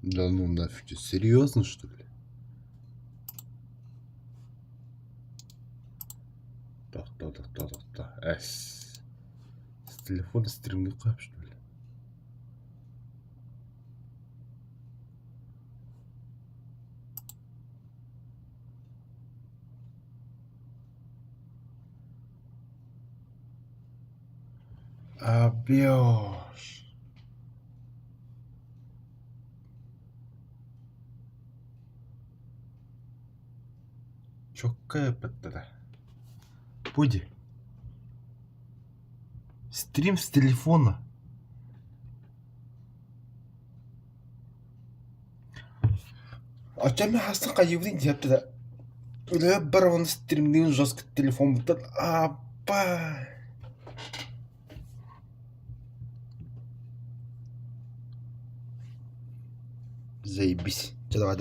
Да ну нафиг, что, серьезно что ли? Тохтоо, тохтоо, тохтоо. Эс. С телефона стримниэххэ что ли? Объешь. Чокка эппэттэрэ. Пуди. Стрим с телефона. Оччону хаста хайыыбын диэптэрэ үлэбэр бар уонна стримниин жестко телефоммуттан ааппа Заебись. Чэ давай.